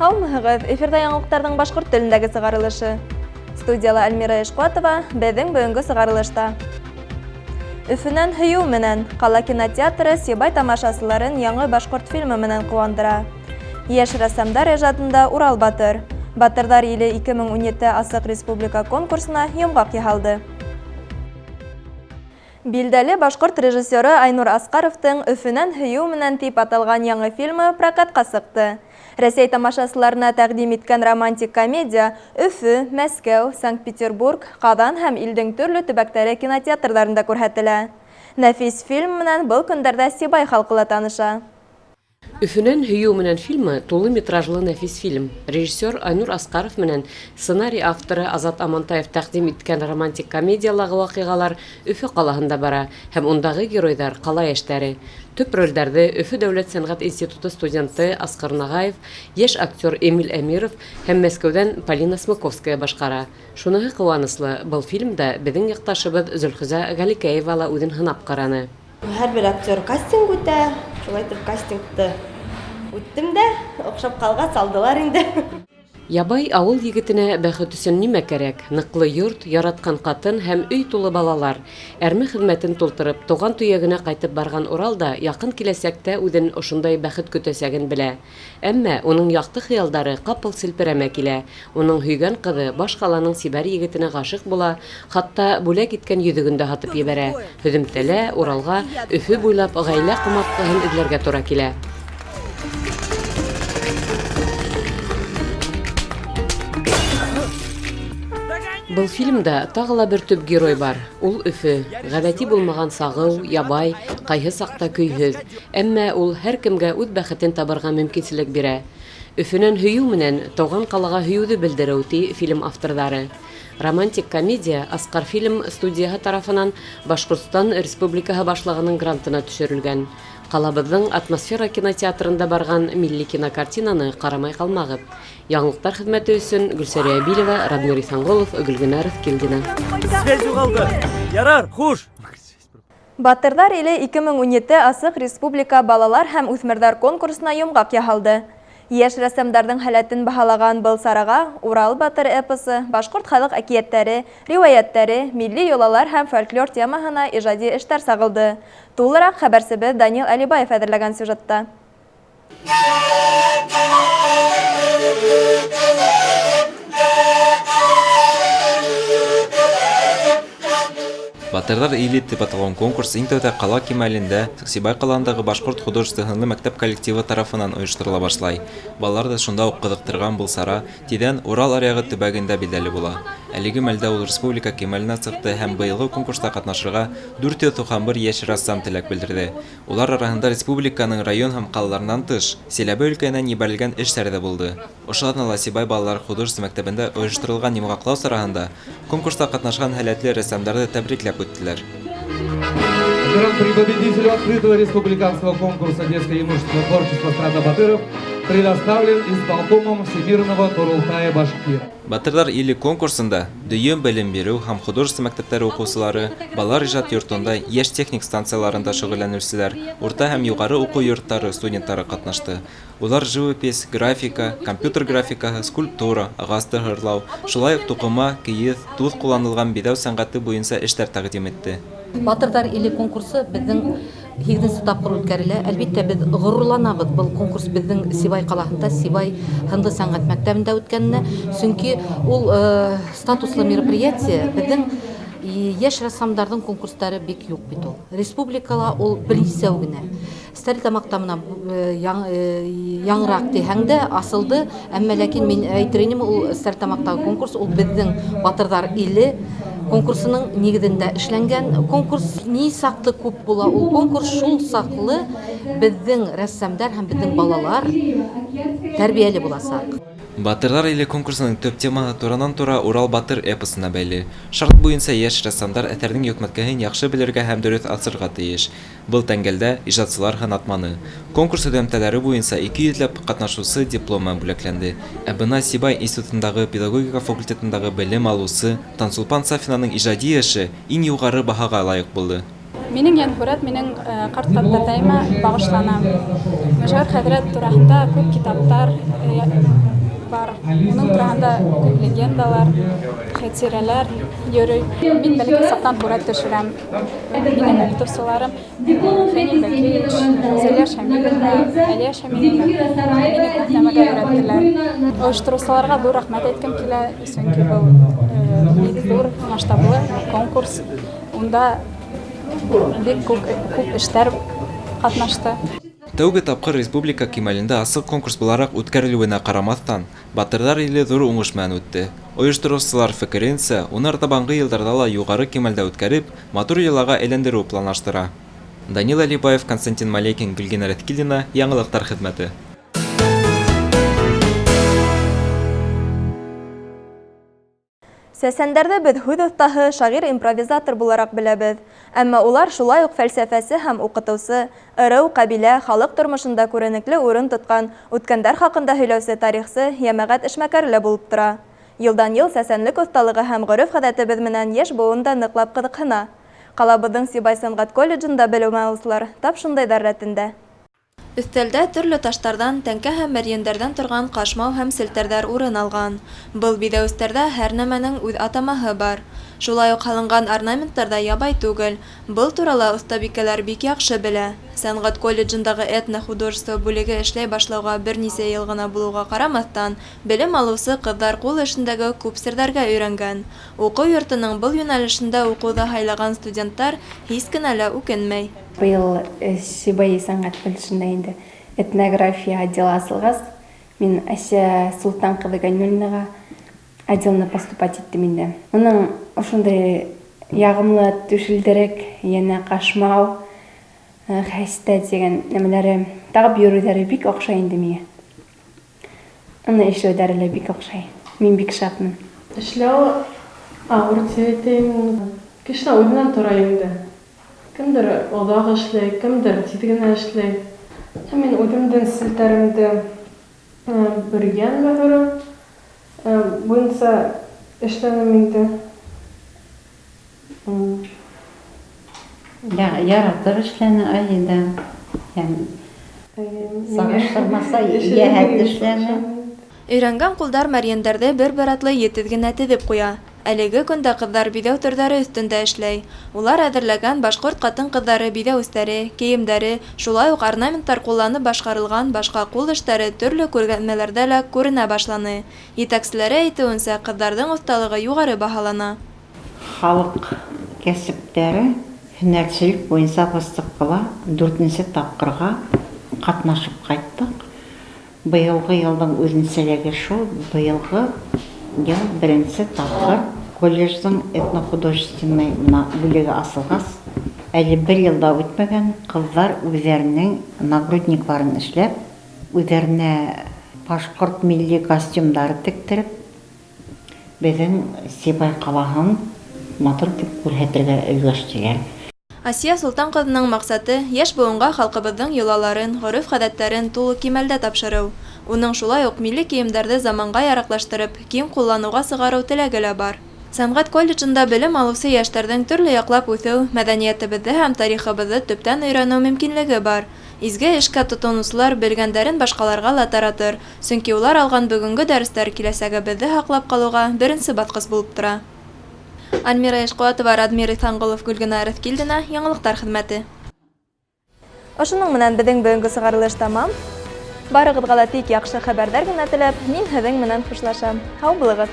Һаумыһығыҙ! Эфирҙа яңылыҡтарҙың башҡорт телендәге сығарылышы. Студияла Әлмира Ишҡуатова, беҙҙең бөгөнгө сығарылышта. Өфөнән һөйөү менән ҡала кинотеатры Сибай тамашасыларын яңы башҡорт фильмы менән ҡыуандыра. Йәш рәссамдар ижадында Урал батыр. Батырҙар иле 2017 асыҡ республика конкурсына йомғаҡ яһалды. Билдәле башҡорт режиссеры Айнур Асҡаровтың Өфөнән һөйөү менән тип аталған яңы фильмы прокатҡа сыҡты. Рәсәй тамашасыларына тәҡдим иткән романтик комедия Өфө, Мәскәү, Санкт-Петербург, Ҡаҙан һәм илдең төрлө төбәктәре кинотеатрҙарында күрһәтелә. Нәфис фильм менән был көндәрҙә Сибай халҡы ла таныша. Өфөнән һөйөү менән фильмы тулы метражлы нәфис фильм. Режиссер Айнур Асҡаров менән сценарий авторы Азат Амантаев тәҡдим иткән романтик комедиялағы ваҡиғалар Өфө ҡалаһында бара һәм ундағы геройҙар ҡала йәштәре. Төп ролдәрҙе Өфө дәүләт сәнғәт институты студенты Асҡар Ноғаев, йәш актер Эмиль Әмиров һәм Мәскәүҙән Полина Смыковская башҡара. Шуныһы ҡыуаныслы, был фильмда беҙҙең яҡташыбыҙ Зөлхизә Ғәликәева ла үҙен һынап ҡараны. Һәр бер актер кастинг үтә, шулай итеп кастингты үттем дә, оҡшап ҡалғас алдылар инде. Ябай ауыл егетенә бәхет өсөн нимә кәрәк? Ныҡлы йорт, яратҡан ҡатын һәм өй тулы балалар. Әрме хеҙмәтен тултырып, тыуған төйәгенә ҡайтып барған Урал да яҡын киләсәктә үҙен ошондай бәхет көтәсәген белә. Әммә уның яҡты хыялдары ҡапыл селперәмә килә. Уның һөйгән ҡыҙы баш ҡаланың сибәр егетенә ғашиҡ була, хатта бүләк иткән йөҙөгөн дә һатып ебәрә. Һөҙөмтәлә Уралға Өфө буйлап ғаилә ҡомартҡыһын эҙләргә тура килә. Был фильмда тағы ла бер төп герой бар. Ул Өфө. Ғәҙәти булмаған сағыу, ябай, ҡайһы саҡта көйһөҙ. Әммә ул һәр кемгә үҙ бәхетен табырға мөмкинселек бирә. Өфөнән һөйөү менән тыуған ҡалаға һөйөүҙе белдереү, ти фильм авторҙары. Романтик комедия Асҡар фильм студияһы тарафынан Башҡортостан Республикаһы башлығының грантына төшөрөлгән. Ҡалабыҙҙың Атмосфера кинотеатрында барған милли кинокартинаны ҡарамай ҡалмағыҙ. Яңылыҡтар хеҙмәте өсөн Гөлсәрия Әбилева, Радмир Иҫәнғолов, Гөлгенә Рыҫкилдина. Связь юғалды. Ярар, хуш. Батырҙар иле 2017 асыҡ республика балалар һәм үҫмерҙәр конкурсына йомғаҡ яһалды. Йәш рәссамдарҙың һәләтен баһалаған был сараға Урал батыр эпосы, башҡорт халыҡ әкиәттәре, риүәйәттәре, милли йолалар һәм фольклор темаһына ижади эштәр сағылды. Тулыраҡ хәбәрсебеҙ Данил Әлибаев әҙерләгән сюжетта. Батырҙар иле тип аталған конкурс иң тәүҙә ҡала кимәлендә Сибай ҡалаһындағы башҡорт художество һынлы мәктәп коллективы тарафынан ойошторола башлай. Балаларҙы шунда уҡ ҡыҙыҡтырған был сара тиҙҙән Урал аръяғы төбәгендә билдәле була. Әлеге мәлдә ул республика кимәленә сыҡты һәм быйылғы конкурста ҡатнашырға 491 йәш рәссам теләк белдерҙе. Улар араһында республиканың район һәм ҡалаларынан тыш Силәбе өлкәһенән ебәрелгән эштәр ҙә булды. Ошо аҙнала Сибай балалар художество мәктәбендә ойошторолған йомғаҡлау сараһында конкурста ҡатнашҡан һәләтле рәссамдарҙы тәбрикләп үттеләр. Гран-при победителю открытого республиканского конкурса детско-юношеского творчества «Страна Батыров» предоставлен исполкомом Всемирного Курултая Башкир. Батырҙар иле конкурсында дөйөм белем биреү һәм художество мәктәптәре уҡыусылары, балалар ижад йортонда йәш техник станцияларында шөғөлләнеүселәр, урта һәм юғары уҡыу йорттары студенттары ҡатнашты. Улар живопись, графика, компьютер графикаһы, скульптура, ағас һырлау, шулай уҡ туҡыма, кейеҙ, туҙ ҡулланылған биҙәү сәнғәте буйынса эштәр тәҡдим итте. Батырҙар иле конкурсы беҙҙең һигеҙенсе тапҡыр үткәрелә. Әлбиттә, беҙ ғорурланабыҙ был конкурс беҙҙең Сибай ҡалаһында, Сибай һынлы сәнғәт мәктәбендә үткәненә. Сөнки ул статуслы мероприятие, беҙҙең йәш рәссамдарҙың конкурстары бик юҡ бит ул. Республикала ул бернисәү генә. Стәрлетамаҡта бына яңыраҡ тиһәң дә асылды, әммә ләкин мин әйтер инем, ул Стәрлетамаҡтағы конкурс ул беҙҙең Батырҙар иле конкурсының нигеҙендә эшләнгән конкурс. Ни саҡлы күп була ул конкурс, шул саҡлы беҙҙең рәссамдар һәм беҙҙең балалар тәрбиәле буласаҡ. Батырҙар иле конкурсының төп темаһы туранан-тура Урал батыр эпосына бәйле. Шарт буйынса йәш рәссамдар әҫәрҙең йөкмәткеһен яҡшы белергә һәм дөрөҫ асырға тейеш. Был тәңгәлдә ижадсылар һынатманы. Конкурс һөҙөмтәләре буйынса 200 ләп ҡатнашыусы диплом менән бүләкләнде. Ә бына Сибай институтындағы педагогика факультетындағы белем алыусы Тансулпан Сафинаның ижади эше иң юғары баһаға лайыҡ булды. Минең йәнһүрәт минең ҡарт ҡартатайыма бағышлана. Мөжәвәр хәҙрәт тураһында күп китаптар бар. Уның тураһында күп легендалар, хәтирәләр йөрөй. Мин бәләкәй саҡтан һүрәт төшөрәм. Минең уҡытыусыларым Фәнил Бәкиевич, Зәлиә Шамиловна, Әлиә Шамиловна мине күп нәмәгә өйрәттеләр. Ойоштороусыларға ҙур рәхмәт әйткем килә, сөнки был бик ҙур масштаблы конкурс. Унда бик күп эштәр ҡатнашты. Тәүге тапҡыр республика кимәлендә асыҡ конкурс булараҡ үткәрелеүенә ҡарамаҫтан, Батырҙар иле ҙур уңыш менән үтте. Ойоштороусылар фекеренсә, уны артабанғы йылдарҙа ла юғары кимәлдә үткәреп, матур йолаға әйләндереү планлаштыра. Данил Әлибаев, Константин Малекин, Гөлгенә Рәткилдина, Яңылыҡтар хеҙмәте. Сәсәндәрҙе беҙ һүҙ оҫтаһы, шағир-импровизатор булараҡ беләбеҙ. Әммә улар шулай уҡ фәлсәфәсе һәм уҡытыусы, ырыу, ҡәбилә, халыҡ тормошонда күренекле урын тотҡан, үткәндәр хаҡында һөйләүсе тарихсы, йәмәғәт эшмәкәре лә булып тора. Йылдан-йыл сәсәнлек оҫталығы һәм ғөрөф-ғәҙәтебеҙ менән йәш быуын да ныҡлап ҡыҙыҡһына. Ҡалабыҙҙың Сибай сәнғәт колледжында белем алыусылар тап шундайҙар рәтендә. Өҫтәлдә төрлө таштарҙан, тәңкә һәм мәрйендәрҙән торған ҡашмау һәм селтәрҙәр урын алған. Был биҙәүестәрҙә һәр нәмәнең үҙ атамаһы бар. Шулай уҡ һалынған орнаменттар ҙа ябай түгел. Был турала оҫтабикәләр бик яҡшы белә. Сәнғәт колледжындағы этно-художество бүлеге эшләй башлауға бер нисә йыл ғына булыуға ҡарамаҫтан, белем алыусы ҡыҙҙар ҡул эшендәге күп серҙәргә өйрәнгән. Уҡыу йортоноң был йүнәлешендә уҡыуҙы һайлаған студенттар һис кенә лә үкенмәй. Быйыл Сибай сәнғәт колледжында инде этнография отделы асылғас, мин Әсә Солтан ҡыҙы Гайнуллинаға отделына поступать иттем инде. Уның ошондай яғымлы түшелдерек, йәнә ҡашмау, хәстә тигән нәмәләре тағып йөрөүҙәре бик оҡшай инде миңә. Уны эшләүҙәре лә бик оҡшай. Мин бик шатмын. Эшләү ауыр тип әйтәйем. Кешенең үҙенән тора инде. Кемдер оҙаҡ эшләй, кемдер тиҙ генә эшләй. Мин үҙемдең селтәремде бөрйән мөһөрө буйынса эшләнем инде. Яратып эшләне Аида. Сағыштырмаса йәһәт эшләне. Өйрәнгән ҡулдар мәрйендәрҙе бер-бер атлы етеҙ генә теҙеп ҡуя. Әлеге көндә ҡыҙҙар биҙәү төрҙәре өҫтөндә эшләй. Улар әҙерләгән башҡорт ҡатын-ҡыҙҙары биҙәүестәре, кейемдәре, шулай уҡ орнаменттар ҡулланып башҡарылған башҡа ҡул эштәре төрлө күргәҙмәләрҙә лә күренә башланы. Етәкселәре әйтеүенсә, ҡыҙҙарҙың оҫталығы юғары баһалана. Халыҡ кәсептәре һөнәрселек буйынса выставкала 4-нсе тапҡырға ҡатнашып ҡайттыҡ. Быйылғы йылдың үҙенсәлеге шул, быйылғы йыл беренсе тапҡыр колледждың этнохудожественный бүлеге асылғас, әле бер йыл да үтмәгән, ҡыҙҙар үҙҙәренең нагрудникларын эшләп, үҙҙәренә башҡорт милли костюмдары тектереп, беҙҙең Сибай ҡалаһын матур итеп күрһәтергә өлгәштеләр. Асия Солтан ҡыҙының маҡсаты йәш быуынға халҡыбыҙҙың йолаларын, ғөрөф-ғәҙәттәрен тулы кимәлдә тапшырыу. Уның шулай уҡ милли кейемдәрҙе заманға яраҡлаштырып, киң ҡулланыуға сығарыу теләге лә бар. Сәнғәт колледжында белем алыусы йәштәрҙең төрлө яҡлап үҫеү, мәҙәниәтебеҙҙе һәм тарихыбыҙҙы төптән өйрәнеү мөмкинлеге бар. Изге эшкә тотоноусылар белгәндәрен башҡаларға ла таратыр, сөнки улар алған бөгөнгө дәрестәр киләсәгебеҙҙе һаҡлап ҡалыуға беренсе баҫҡыс булып тора. Альмира Ишҡуатова, Радмир Иҫанғолов, Гөлгенә Рыҫкилдина, Яңылыҡтар хеҙмәте. Ошоноң менән беҙҙең бөгөнгө сығарылыш тамам. Барығыҙға ла тик яҡшы хәбәрҙәр генә теләп, мин һеҙҙең менән хушлашам. Һау булығыҙ!